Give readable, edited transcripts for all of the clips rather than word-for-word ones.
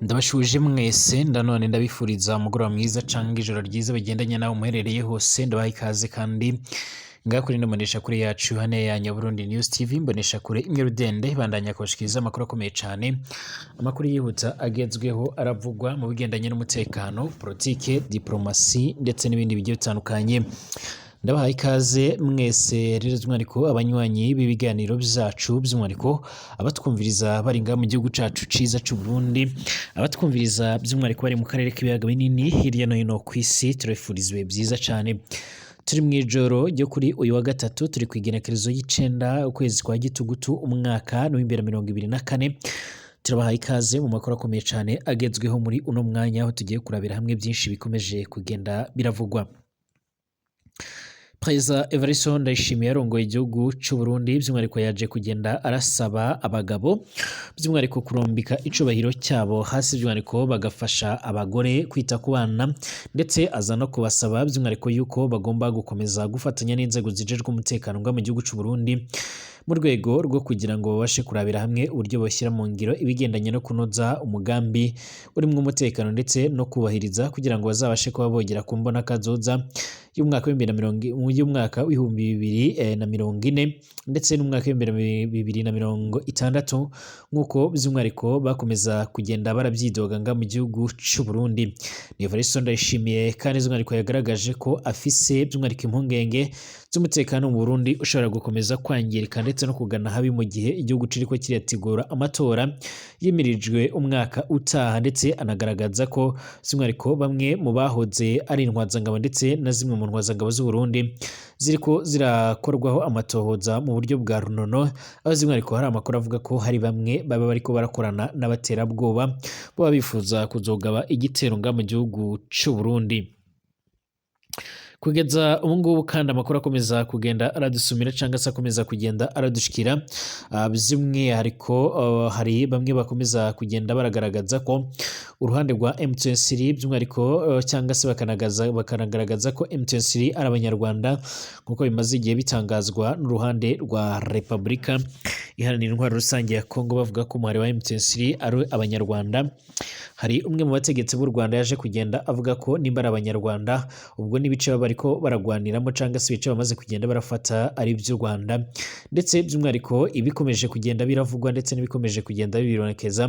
Ndabashuje mwese ndanone ndabifuriza umugoroba mwiza canke ijoro ryiza bigendanye naho muherereye hose. Ndabaha ikaze kandi ngaha kuri ino mboneshakure yacu hane ya Nyaburundi News TV, mboneshakure imwe rudende bandanya kubashikiriza amakuru akomeye cane, amakuru yihuta agezweho aravugwa mu bigendanye n'umutekano, politike, diplomasi ndetse n'ibindi bigiye bitandukanye. Ndabahaye ikaze mwese rero, by'umwihariko abanywanyi b'ibiganiro byacu, by'umwihariko abatwumviriza bari ngaha mu gihugu cacu ciza c'u Burundi, abatwumviriza by'umwihariko bari mu karere k'ibiyaga binini, hirya no hino ku isi, turabifuriza ibihe byiza cane. Turi mu ijoro ryo kuri uyu wa gatatu, turi ku igenekerezo y'icenda, ukwezi kwa gitugutu, umwaka w'imbere 2024. Turabahaye ikaze mu makuru akomeye cane agezweho muri uno mwanya, aho tugiye kurabira hamwe byinshi bikomeje kugenda biravugwa. Perezida Evariste Ndayishimiye yarongoye igihugu c'u Burundi, by'umwihariko yaje kugenda arasaba abagabo by'umwihariko kurumbika icubahiro cyabo hasi, by'umwihariko bagafasha abagore kwita ku bana, ndetse aza no kubasaba by'umwihariko yuko bagomba gukomeza gufatanya n'inzego zijejwe umutekano mu gihugu c'u Burundi, mu rwego rwo kugira ngo babashe kurabira hamwe uburyo bashyira mu ngiro ibigendanye no kunoza umugambi urimwo umutekano ndetse no kubahiriza, kugira ngo bazabashe kuba bogera ku mbona kazoza y'umwaka w'ibihumbi na mirongo y'umwaka w'2040 ndetse n'umwaka w'2060, nk'uko by'umwihariko bakomeza kugenda barabyidoga nga mu gihugu c'u Burundi. Ni Evariste Ndayishimiye kandi by'umwihariko yagaragaje ko afise by'umwihariko impungenge z'umutekano mu Burundi ushobora gukomeza kwangirika ndetse no kugana habi, mu gihe igihugu kiriko kirategura amatora yimirijwe umwaka utaha, ndetse anagaragaza ko by'umwihariko bamwe mu bahoze ari intwazangabo ndetse na zimwe mu ntwazangabo z'u Burundi ziriko zirakorwaho amatohoza mu buryo bwa runono, aho by'umwihariko hari amakuru avuga ko hari bamwe baba bariko barakorana n'abaterabwoba baba bifuza kuzogaba igitero nga mu gihugu c'u Burundi. Kugeza ubu ngubu kandi amakuru akomeza kugenda aradusumira cyangwa se akomeza kugenda aradushikira, by'umwihariko hari bamwe bakomeza kugenda baragaragaza ko uruhande rwa M23 by'umwihariko, cyangwa se bakanagaragaza ko M23 ari abanyarwanda, nk'uko bimaze igihe bitangazwa n'uruhande rwa Repubulika Iharanira Intwaro Rusange ya Kongo, bavuga ko umuhari wa M23 ari abanyarwanda. Hari umwe mu bategetsi b'u Rwanda yaje kugenda avuga ko nimba ari abanyarwanda, ubwo n'ibice baba bariko baragwaniramo cyangwa se ibice bamaze kugenda barafata ari iby'u Rwanda. Ndetse by'umwihariko ibikomeje kugenda biravugwa ndetse n'ibikomeje kugenda bibonekeza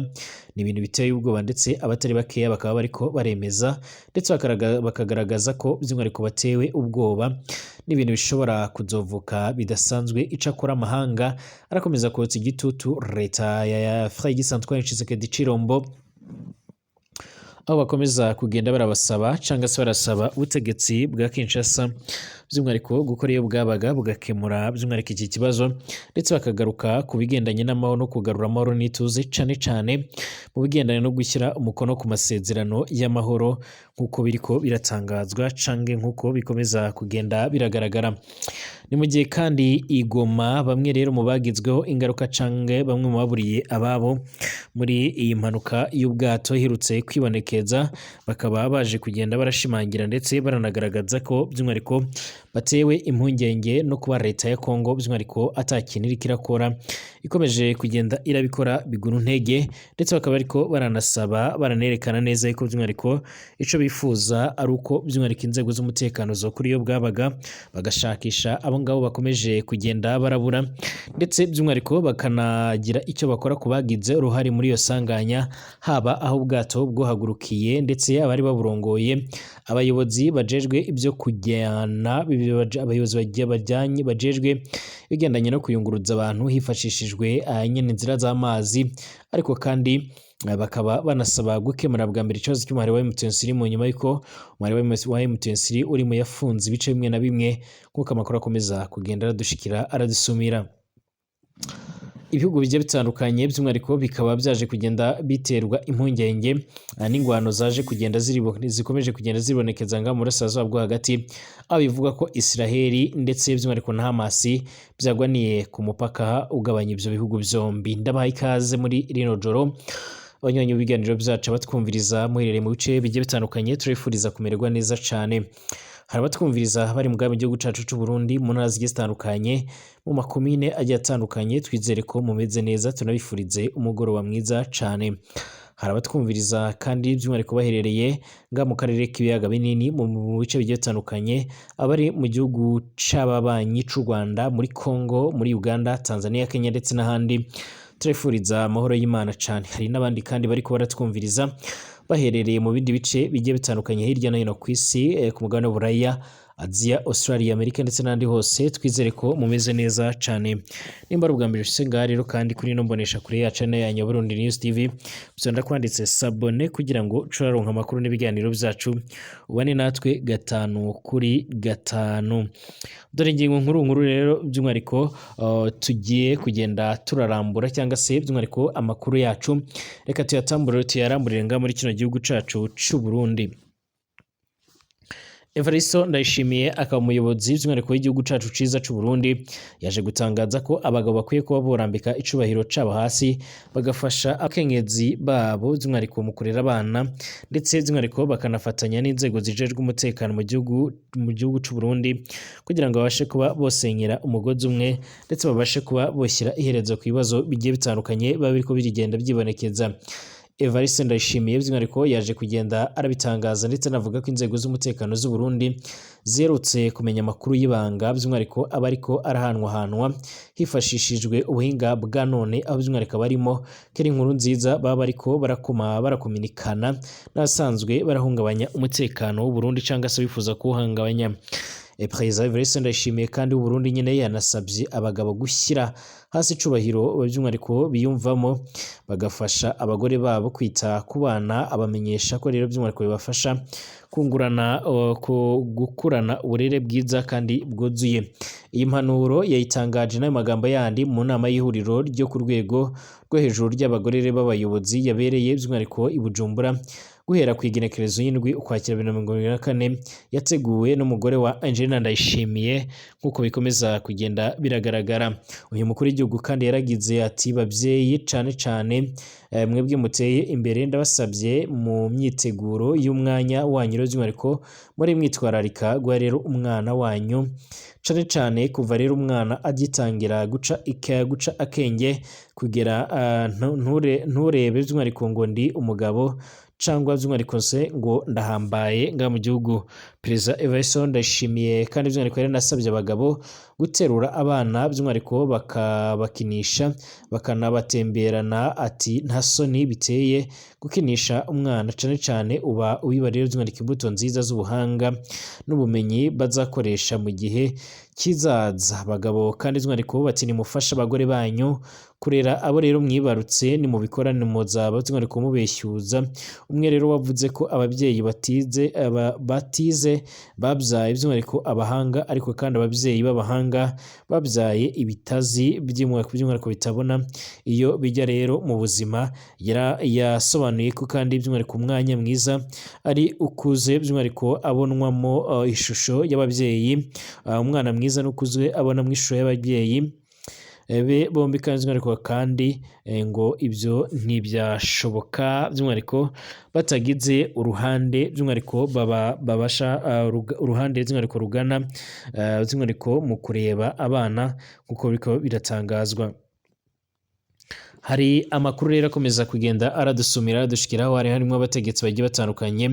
ni ibintu biteye ubwoba, ndetse abatari bakeya bakaba bariko baremeza ndetse bakagaragaza ko by'umwihariko batewe ubwoba n'ibintu bishobora kuzovuka bidasanzwe. Icakora amahanga arakomeza kotsa igitutu leta ya Félix Antoine Tshisekedi Tshilombo, aho bakomeza kugenda barabasaba cyangwa se barasaba ubutegetsi bwa Kinshasa by'umwihariko gukora iyo bwabaga bugakemura by'umwihariko iki kibazo, ndetse bakagaruka ku bigendanye n'amahoro no kugarura amahoro n'ituze, cane cane mu bigendanye no gushyira umukono ku masezerano y'amahoro, nk'uko biriko biratangazwa canke nk'uko bikomeza kugenda biragaragara. Ni mu gihe kandi igoma bamwe rero mu bagizweho ingaruka canke bamwe mu baburiye ababo muri iyi mpanuka y'ubwato iherutse kwibonekeza, bakaba baje kugenda barashimangira ndetse baranagaragaza ko by'umwihariko batewe impungenge no kuba leta ya Kongo by'umwihariko ata kintu iriko irakora, ikomeje kugenda irabikora biguru ntege, ndetse bakaba ariko baranasaba baranerekana neza yuko by'umwihariko ico bifuza ari uko by'umwihariko inzego z'umutekano zo kuri iyo bwabaga bagashakisha abo ngabo bakomeje kugenda barabura, ndetse by'umwihariko bakanagira icyo bakora ku bagize uruhare muri iyo sanganya, haba aho ubwato bwohagurukiye ndetse abari baburongoye, abayobozi bajejwe ibyo kujyana, abayobozi bajyanye bajejwe ibigendanye no kuyunguruza abantu hifashishijwe nyine inzira z'amazi. Ariko kandi bakaba banasaba gukemura bwa mbere ikibazo cy'umuhari wa M23, mu nyuma y'uko umuhari wa M23 uri mu yafunze ibice bimwe na bimwe, nk'uko amakuru akomeza kugenda aradushikira aradusumira. Ibihugu bigiye bitandukanye by'umwihariko bikaba byaje kugenda biterwa impungenge n'ingwano zaje kugenda zikomeje kugenda zibonekeza nga mu burasirazuba bwo hagati, aho bivuga ko Israheli ndetse by'umwihariko na Hamas byagwaniye ku mupaka ugabanya ibyo bihugu byombi. Ndabaha ikaze muri rino joro abanywanyi b'ibiganiro byacu, batwumviriza muherereye mu bice bigiye bitandukanye, turifuriza kumererwa neza cane. Hari abatwumviriza bari mu gihugu cacu c'u Burundi, mu ntara zigiye zitandukanye, mu makomine agiye atandukanye, twizere ko mumeze neza, tunabifurize umugoroba mwiza cane. Hari abatwumviriza kandi by'umwihariko baherereye nga mu karere k'ibiyaga binini mu bice bigiye bitandukanye, abari mu gihugu c'ababanyi c'u Rwanda, muri Congo, muri Uganda, Tanzania, Kenya ndetse n'ahandi. Turifuriza amahoro y'Imana cane. Hari n'abandi kandi bariko baratwumviriza baherereye mu bindi bice bigiye bitandukanye hirya no hino ku isi, ku mugabane w'Uburaya, Aziya, Australia, Amerika ndetse n'ahandi hose. Twizere ko mumeze neza cane. Nimba ari ubwa mbere ushitse ngaha rero kandi kuri ino mbonesha kure yacu ya yanyu Burundi News TV, byonda kwanditse s'abonner kugira ngo uce uraronka amakuru n'ibiganiro byacu, ubane natwe gatanu kuri gatanu. Dore ingingo nkuru nkuru rero by'umwihariko tugiye kugenda turarambura cyangwa se by'umwihariko amakuru yacu reka tuyatambure, tuyaramburire nga muri kino gihugu cacu c'u Burundi. Evaristo Ndayishimiye akaba umuyobozi by'umwihariko w'igihugu cacu ciza c'u Burundi, yaje gutangaza ko abagabo bakwiye kuba borambika icubahiro cabo hasi, bagafasha abakenyezi babo by'umwihariko mu kurera abana, ndetse by'umwihariko bakanafatanya n'inzego zijejwe umutekano mu gihugu c'u Burundi kugira ngo babashe kuba bosenyera umugozi umwe, ndetse babashe kuba boshyira iherezo ku bibazo bigiye bitandukanye biba biriko birigenda byibonekeza. Evariste Ndayishimiye by'umwihariko yaje kugenda arabitangaza, ndetse anavuga ko inzego z'umutekano z'u Burundi ziherutse kumenya amakuru y'ibanga by'umwihariko aba ariko arahanwahanwa hifashishijwe ubuhinga bwa none, aho by'umwihariko abarimo Keri Inkuru Nziza baba bariko barakoma barakominikana n'abasanzwe barahungabanya umutekano w'u Burundi cyangwa se bifuza kuwuhungabanya. Perezida Evariste Ndayishimiye kandi w'u Burundi nyine yanasabye abagabo gushyira hasi icubahiro by'umwihariko biyumvamo, bagafasha abagore babo kwita ku bana, abamenyesha ko rero by'umwihariko bibafasha kungurana gukurana uburere bwiza kandi bwuzuye. Iyi mpanuro yayitangaje n'ayo magambo yandi mu nama y'ihuriro ryo ku rwego rwo hejuru ry'abagore b'abayobozi yabereye by'umwihariko i Bujumbura guhera ku igenekerezo y'indwi Ukwakira 2024, yateguwe n'umugore wa Angelina Ndayishimiye nk'uko bikomeza kugenda biragaragara. Uyu mukuru w'igihugu kandi yaragize ati: "Babyeyi, cane cane mwebwe muteye imbere, ndabasabye mu myiteguro y'umwanya wanyu rero by'umwihariko muri mwitwararika guha rero umwana wanyu, cane cane kuva rero umwana agitangira guca akenge kugera nturebe by'umwihariko ngo ndi umugabo cangwa by'umwihariko se ngo ndahambaye nga mu gihugu." Perezida Evariste Ndayishimiye kandi by'umwihariko yaranasabye abagabo guterura abana by'umwihariko bakabakinisha, bakanabatemberana, ati: "Nta soni biteye gukinisha umwana, cane cane uba ubiba rero by'umwihariko imbuto nziza z'ubuhanga n'ubumenyi bazakoresha mu gihe kizaza." Abagabo kandi by'umwihariko bati: "Nimufashe abagore banyu kurera abo rero mwibarutse, nimubikora nimuzaba by'umwihariko mubeshyuza umwe rero wavuze ko ababyeyi batize babyaye by'umwihariko abahanga, ariko kandi ababyeyi b'abahanga babyaye ibitazi by'umwihariko bitabona iyo bijya rero mu buzima." Yasobanuye ko kandi by'umwihariko umwanya mwiza ari ukuze by'umwihariko abonwamo ishusho y'ababyeyi, umwana mwiza n'ukuzwe abonamo ishusho y'ababyeyi be bombi. Kandi by'umwihariko kandi ngo ibyo ntibyashoboka by'umwihariko batagize uruhande by'umwihariko babasha uruhande by'umwihariko rugana by'umwihariko mu kureba abana nk'uko biriko biratangazwa. Hari amakuru rero akomeza kugenda aradusumira, aradushikiraho. Hari harimo abategetsi bagiye batandukanye,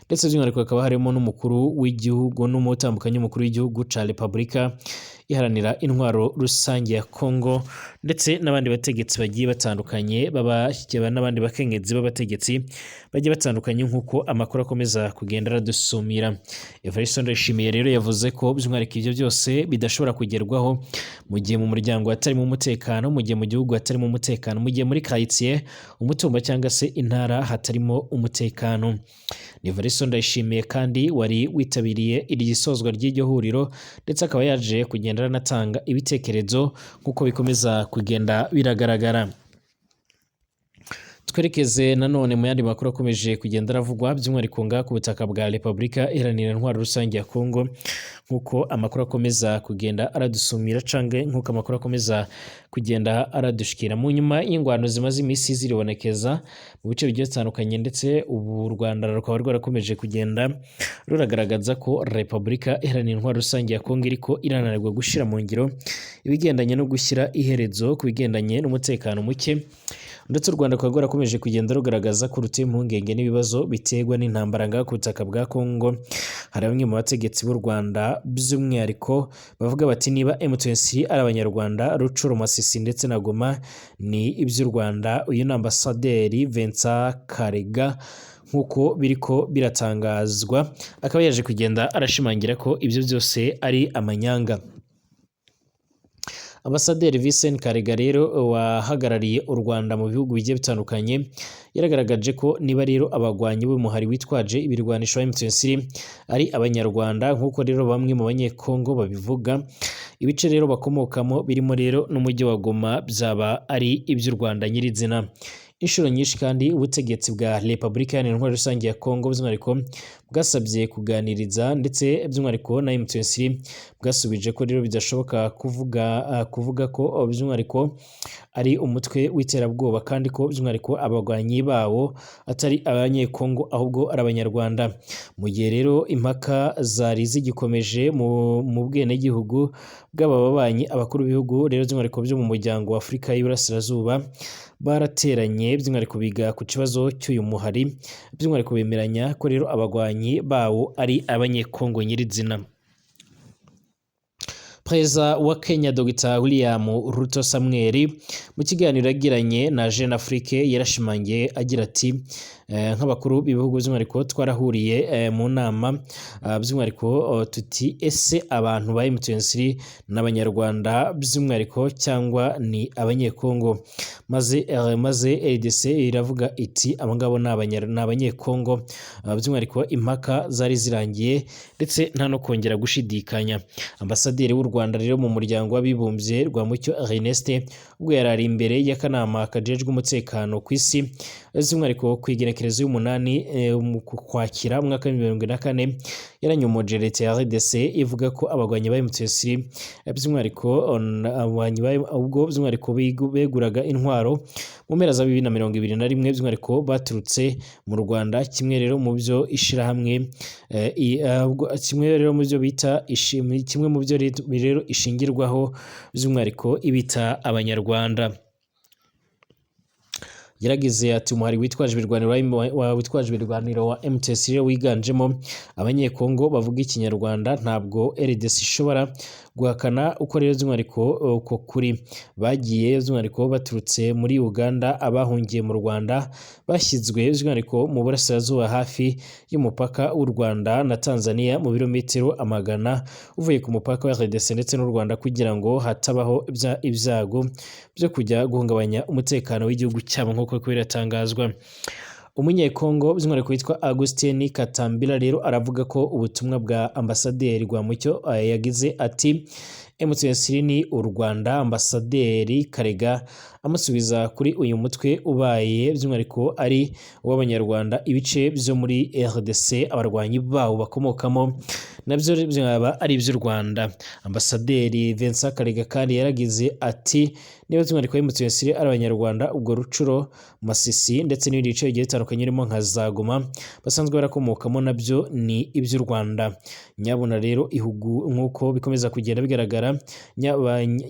ndetse by'umwihariko hakaba harimo n'umukuru w'igihugu n'umutambukanyi w'umukuru w'igihugu ca Repubulika Iharanira Intwaro Rusange ya Congo, ndetse n'abandi bategetsi bagiye batandukanye babashyikira n'abandi bakenyezi b'abategetsi bagiye batandukanye nk'uko amakuru akomeza kugenda aradusumira. Evariste Ndayishimiye rero yavuze ko by'umwihariko ibyo byose bidashobora kugerwaho mu gihe mu muryango hatarimo umutekano, mu gihe mu gihugu hatarimo umutekano, mu gihe muri karitsiye, umutumba cyangwa se intara hatarimo umutekano. Ni Evariste Ndayishimiye kandi wari witabiriye iri sozwa ry'iryo huriro, ndetse akaba yaje kugenda aranatanga ibitekerezo nk'uko bikomeza kugenda biragaragara. Twerekeze nanone mu yandi makuru akomeje kugenda aravugwa by'umwihariko ngaha ku butaka bwa Repubulika Iharanira Intwaro Rusange ya Congo, nk'uko amakuru akomeza kugenda aradusumira canke nk'uko amakuru akomeza kugenda aradushikira. Mu nyuma y'ingwano zimaze iminsi ziribonekeza mu bice bigiye bitandukanye, ndetse ubu u Rwanda rukaba rwarakomeje kugenda ruragaragaza ko Repubulika Iharanira Intwaro Rusange ya Congo iriko irananirwa gushira mu ngiro ibigendanye no gushyira iherezo ku bigendanye n'umutekano muke. Ndetse u Rwanda rukaba rwarakomeje kugenda rugaragaza ko ruteye impungenge n'ibibazo biterwa n'intambara ngaha ku butaka bwa Kongo. Hari bamwe mu bategetsi b'u Rwanda by'umwihariko bavuga bati niba M23 ari abanyarwanda, Rucuru, Masisi ndetse na Goma ni iby'u Rwanda. Uyu ni ambasaderi Vincent Karega nk'uko biriko biratangazwa, akaba yaje kugenda arashimangira ko ibyo byose ari amanyanga. Ambasaderi Vincent Karega rero wahagarariye u Rwanda mu bihugu bigiye bitandukanye yaragaragaje ko niba rero abagwanyi b'umuhari witwaje ibirwanisho wa M23 ari abanyarwanda nk'uko rero bamwe mu banyekongo babivuga, ibice rero bakomokamo birimo rero n'umujyi wa Goma byaba ari iby'u Rwanda nyirizina. Inshuro nyinshi kandi ubutegetsi bwa Repubulika Iharanira Intwaro Rusange ya Kongo by'umwihariko bwasabye kuganiriza ndetse by'umwihariko na M23 bwasubije ko rero bidashoboka kuvuga ko by'umwihariko ari umutwe w'iterabwoba kandi ko by'umwihariko abagwanyi bawo atari abanyekongo ahubwo ari abanyarwanda. Mu gihe rero impaka zari zigikomeje mu bwenegihugu bw'aba babanyi, abakuru b'ibihugu rero by'umwihariko byo mu muryango wa Afurika y'Iburasirazuba barateranye by'umwihariko biga ku kibazo cy'uyu muhari, by'umwihariko bemeranya ko rero abagwanyi bawo ari abanyekongo nyirizina. Perezida wa Kenya Dr William Ruto Samuel mu kiganiro yagiranye na Jeune Afrique yarashimangiye agira ati nk'abakuru b'ibihugu by'umwihariko twarahuriye mu nama by'umwihariko tuti ese abantu ba M23 n'abanyarwanda by'umwihariko cyangwa ni abanyekongo, maze RDC iravuga iti abo ngabo ni abanyekongo. By'umwihariko impaka zari zirangiye ndetse nta no kongera gushidikanya. Ambasaderi w'u Rwanda rero mu muryango w'abibumbye Rwamucyo Ernest ubwo yari ari imbere y'akanama kajejwe umutekano ku isi by'umwihariko ku igenekerezo y'umunani mu Kwakira umwaka w'ibihumbi bibiri na kane yaranyomoje leta ya RDC ivuga ko abagwanyi ba M23 by'umwihariko ubwo by'umwihariko beguraga intwaro mu mpera za 2021 by'umwihariko baturutse mu Rwanda, kimwe rero mu byo ishirahamwe kimwe rero mu byo bita kimwe mu byo rero ishingirwaho by'umwihariko ibita abanyarwanda. Yaragize ati umuhari witwaje ibirwaniro wa M23 wiganjemo abanyekongo bavuga ikinyarwanda, ntabwo RDC ishobora guhakana uko rero by'umwihariko uko kuri. Bagiye by'umwihariko baturutse muri Uganda, abahungiye mu Rwanda bashyizwe by'umwihariko mu burasirazuba hafi y'umupaka w'u Rwanda na Tanzania mu birometero amagana uvuye ku mupaka wa RDC ndetse n'u Rwanda kugira ngo hatabaho ibyago byo kujya guhungabanya umutekano w'igihugu cyabo nk'uko biratangazwa. Umunyekongo by'umwihariko witwa Augustin Katambila rero aravuga ko ubutumwa bwa ambasaderi Rwamucyo yagize ati M23 ni u Rwanda. Ambasaderi Karega amusubiza kuri uyu mutwe ubaye by'umwihariko ari uw'abanyarwanda, ibice byo muri RDC abarwanyi bawo bakomokamo nabyo byaba ari iby'u Rwanda. Ambasaderi Vincent Karega kandi yaragize ati niba by'umwihariko M23 ari abanyarwanda, ubwo Rucuro, Masisi ndetse n'ibindi bice bigiye bitandukanye birimo nka za Goma basanzwe barakomokamo nabyo ni iby'u Rwanda. Nyabuna rero ihugu nk'uko bikomeza kugenda bigaragara,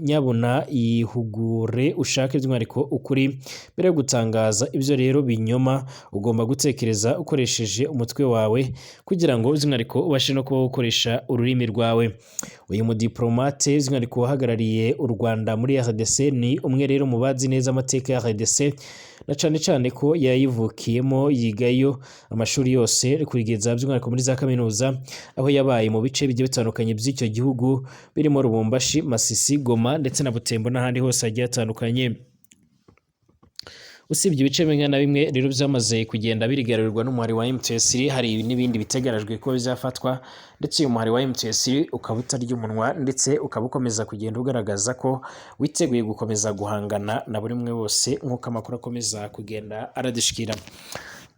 nyabuna ihugure ushake by'umwihariko ukuri mbere yo gutangaza ibyo rero binyoma. Ugomba gutekereza ukoresheje umutwe wawe kugira ngo by'umwihariko ubashe no kuba ukoresha ururimi rwawe. Uyu mudiplomate by'umwihariko wahagarariye u Rwanda muri RDC ni umwe rero mu bazi neza amateka ya RDC na cyane cyane ko yayivukiyemo yigayo amashuri yose kugeza by'umwihariko muri za kaminuza, aho yabaye mu bice bigiye bitandukanye by'icyo gihugu birimo Lubumbashi, Masisi, Goma ndetse na Butembo n'ahandi hose hagiye hatandukanye. Usibye ibice bimwe na bimwe rero byamaze kugenda birigarurirwa n'umuhari wa M23, hari n'ibindi bitegarajwe ko bizafatwa, ndetse uyu muhari wa M23 ukaba utarya umunwa ndetse ukaba ukomeza kugenda ugaragaza ko witeguye gukomeza guhangana na buri umwe wose nk'uko amakuru akomeza kugenda aradushikira.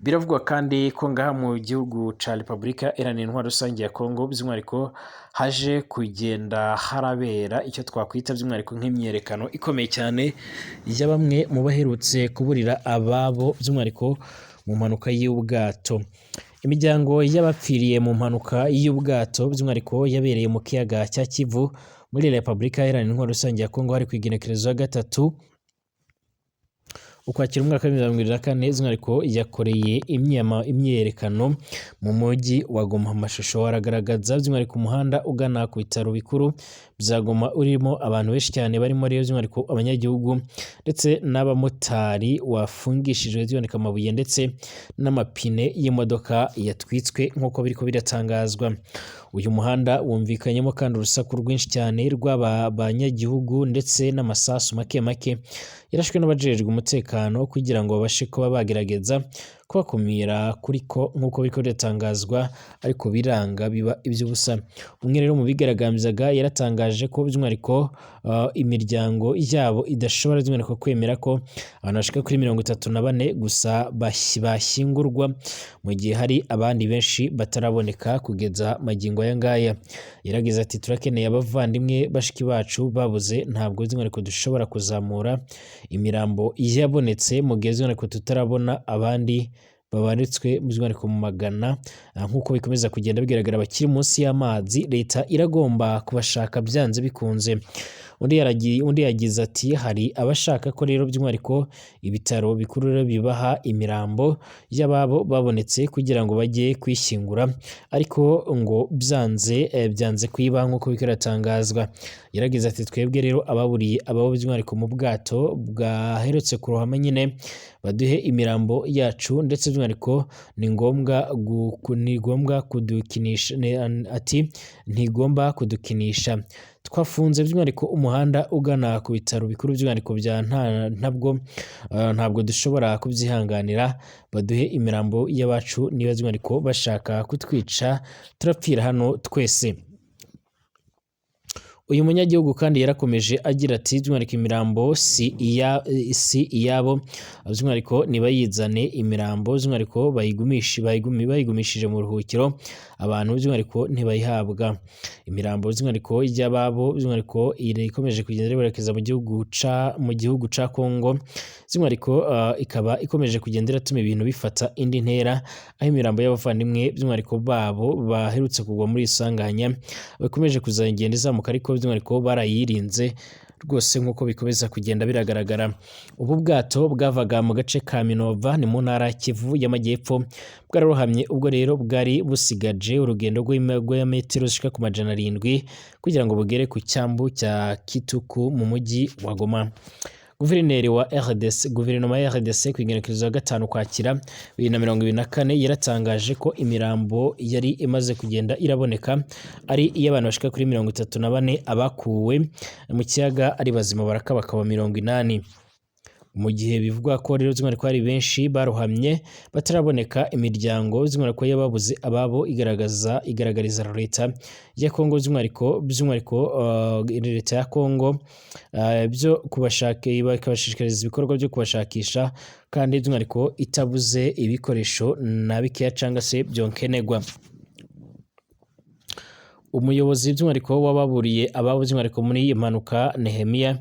Biravugwa kandi ko ngaha mu gihugu ca Repubulika Iharanira Intwaro Rusange ya Kongo by'umwihariko haje kugenda harabera icyo twakwita by'umwihariko nk'imyerekano ikomeye cyane ya bamwe mu baherutse kuburira ababo by'umwihariko mu mpanuka y'ubwato. Imiryango y'abapfiriye mu mpanuka y'ubwato by'umwihariko yabereye mu kiyaga cya Kivu muri Repubulika Iharanira Intwaro Rusange ya Kongo hari ku igenekerezo ya 3 Ukwakira umwaka wa 2024, by'umwihariko yakoreye imyiyerekano mu mujyi wa Goma. Amashusho aragaragaza by'umwihariko umuhanda ugana ku bitaro bikuru bya Goma urimo abantu benshi cyane, barimo rero by'umwihariko abanyagihugu ndetse n'abamotari, wafungishijwe by'umwihariko amabuye ndetse n'amapine y'imodoka yatwitswe nk'uko biriko biratangazwa. Uyu muhanda wumvikanyemo kandi urusaku rwinshi cyane rw'aba banyagihugu ndetse n'amasasu make make yarashwe n'abajejwe umutekano kugira ngo babashe kuba bagerageza kubakumira kuriko nk'uko biriko biratangazwa, ariko biranga biba iby'ubusa. Umwe rero mu bigaragambyaga yaratangaje ko by'umwihariko imiryango yabo idashobora by'umwihariko kwemera ko abantu bashika kuri 34 gusa bashyingurwa mu gihe hari abandi benshi bataraboneka kugeza magingo aya ngaya. Yaragize ati: "Turakeneye abavandimwe bashiki bacu babuze, ntabwo by'umwihariko dushobora kuzamura imirambo yabonetse mu gihe by'umwihariko tutarabona abandi babaritswe by'umwihariko mu magana nk'uko bikomeza kugenda bigaragara bakiri munsi y'amazi. Leta iragomba kubashaka byanze bikunze." Undi yagize ati: "Hari abashaka ko rero by'umwihariko ibitaro bikuru rero bibaha imirambo y'ababo babonetse kugira ngo bajye kwishyingura, ariko ngo byanze kuyibaha nk'uko biratangazwa." Yaragize ati: "Twebwe rero ababuriye ababo by'umwihariko mu bwato bwaherutse kurohama nyine, baduhe imirambo yacu, ndetse by'umwihariko ni ngombwa kudukinisha." Ati: "Ntigomba kudukinisha. Twafunze by'umwihariko umuhanda ugana ku bitaro bikuru by'umwihariko bya ntabwo dushobora kubyihanganira. Baduhe imirambo y'abacu, niba by'umwihariko bashaka kutwica turapfira hano twese." Uyu munyagihugu kandi yarakomeje agira ati: "By'umwihariko imirambo si iyabo, by'umwihariko nibayizane imirambo, by'umwihariko bayigumishije mu ruhukiro, abantu by'umwihariko ntibayihabwa imirambo by'umwihariko y'ababo." By'umwihariko ikomeje kugenda iberekeza mu gihugu ca Kongo, by'umwihariko ikaba ikomeje kugenda iratuma ibintu bifata indi ntera, aho imirambo y'abavandimwe by'umwihariko babo baherutse kugwa muri isanganya bakomeje kuzagenda izamuka, ariko by'umwihariko barayirinze rwose nk'uko bikomeza kugenda biragaragara. Ubu bwato bwavaga mu gace ka Minova, ni mu ntara ya Kivu y'Amajyepfo, bwararohamye ubwo rero bwari busigaje urugendo rwa metero zishika ku 700 kugira ngo bugere ku cyambu cya Kituku mu mujyi wa Goma. Guverineri wa RDC, guverinoma ya RDC, ku igenekerezo ya 5 Ukwakira 2024 yaratangaje ko imirambo yari imaze kugenda iraboneka ari iy'abantu bashika kuri 34, abakuwe mu kiyaga ari bazima barakabakaba 80, mu gihe bivugwa ko rero by'umwihariko hari benshi barohamye bataraboneka. Imiryango by'umwihariko y'ababuze ababo igaragariza leta ya Kongo by'umwihariko leta ya Kongo byo kubashaka, ikabashishikariza ibikorwa byo kubashakisha, kandi by'umwihariko itabuze ibikoresho na bikeya cyangwa se byonkenerwa. Umuyobozi by'umwihariko w'ababuriye ababo by'umwihariko muri iyi mpanuka, Nehemiya,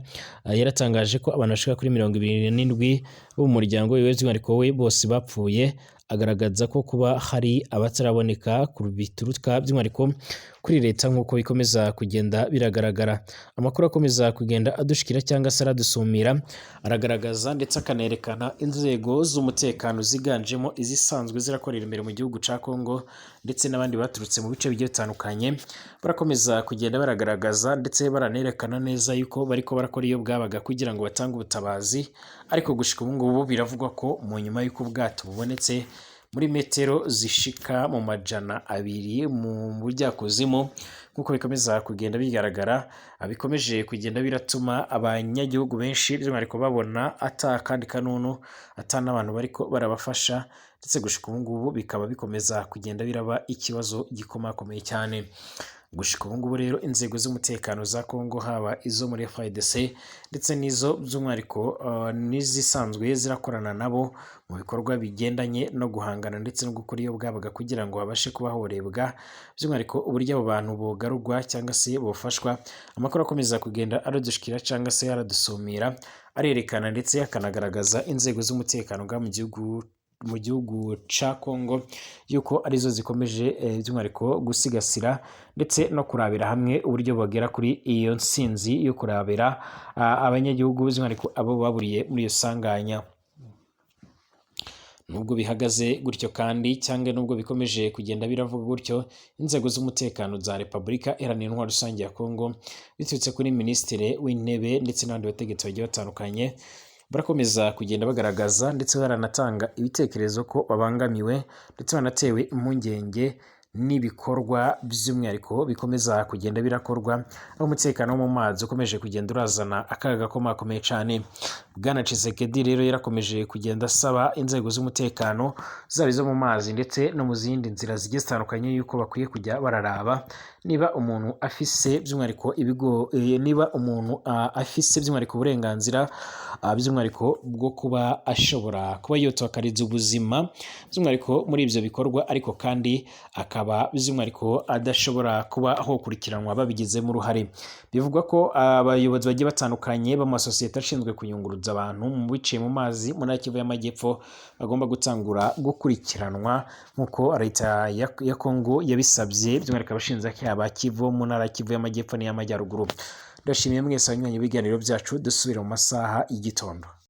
yaratangaje ko abantu bashika kuri 27 bo mu muryango wiwe by'umwihariko we bose bapfuye, agaragaza ko kuba hari abataraboneka bituruka by'umwihariko kuri leta nk'uko bikomeza kugenda biragaragara. Amakuru akomeza kugenda adushikira cyangwa se aradusumira aragaragaza ndetse akanerekana inzego z'umutekano ziganjemo izisanzwe zirakorera imbere mu gihugu ca Kongo ndetse n'abandi baturutse mu bice bigiye bitandukanye, barakomeza kugenda baragaragaza ndetse baranerekana neza yuko bariko barakora iyo bwabaga kugira ngo batange ubutabazi. Ariko gushika ubu ngubu biravugwa ko mu nyuma y'uko ubwato bubonetse muri metero zishika mu 200 mu bujyakuzimu, nk'uko bikomeza kugenda bigaragara, bikomeje kugenda biratuma abanyagihugu benshi by'umwihariko babona ata kandi kanunu, ata n'abantu bariko barabafasha, ndetse gushika ubu ngubu bikaba bikomeza kugenda biraba ikibazo gikomakomeye cyane. Gushika ubu ngubu rero inzego z'umutekano za Kongo, haba izo muri FARDC ndetse n'izo by'umwihariko n'izisanzwe zirakorana nabo mu bikorwa bigendanye no guhangana ndetse no gukora iyo bwabaga kugira ngo babashe kuba horebwa by'umwihariko uburyo abo bantu bogarurwa cyangwa se bofashwa, amakuru akomeza kugenda aradushikira cyangwa se aradusumira arerekana ndetse akanagaragaza inzego z'umutekano ngaha mu gihugu ca Kongo yuko arizo zikomeje by'umwihariko gusigasira ndetse no kurabira hamwe uburyo bagera kuri iyo nsinzi yo kurabira abanyagihugu by'umwihariko abo baburiye muri iyo sanganya. Nubwo bihagaze gutyo kandi cyangwa nubwo bikomeje kugenda biravuga gutyo, inzego z'umutekano za Repubulika Iharanira Intwaro Rusange ya Kongo, biturutse kuri Minisitiri w'Intebe ndetse n'abandi bategetsi bagiye batandukanye, barakomeza kugenda bagaragaza ndetse baranatanga ibitekerezo ko babangamiwe ndetse banatewe impungenge n'ibikorwa by'umwihariko bikomeza kugenda birakorwa, aho umutekano wo mu mazi ukomeje kugenda urazana akaga gakomakomeye cyane. Bwana Tshisekedi rero yarakomeje kugenda asaba inzego z'umutekano, zaba izo mu mazi ndetse no mu zindi nzira zigiye zitandukanye, yuko bakwiye kujya bararaba niba umuntu afise by'umwihariko ibigo, niba umuntu afise by'umwihariko uburenganzira by'umwihariko bwo kuba ashobora kuba yotakariza ubuzima by'umwihariko muri ibyo bikorwa, ariko kandi akaba by'umwihariko adashobora kuba hokurikiranwa babigizemo uruhare. Bivugwa ko abayobozi bagiye batandukanye b'amasosiyete ashinzwe kuyunguruza abantu mu biciye mu mazi mu ntara ya Kivu y'Amajyepfo bagomba gutangura gukurikiranwa nk'uko leta ya Kongo yabisabye, by'umwihariko abashinjacyaha ba Kivu mu ntara ya Kivu y'Amajyepfo n'iy'Amajyaruguru. Ndashimiye mwese abanywanyi b'ibiganiro byacu, dusubire mu masaha y'igitondo.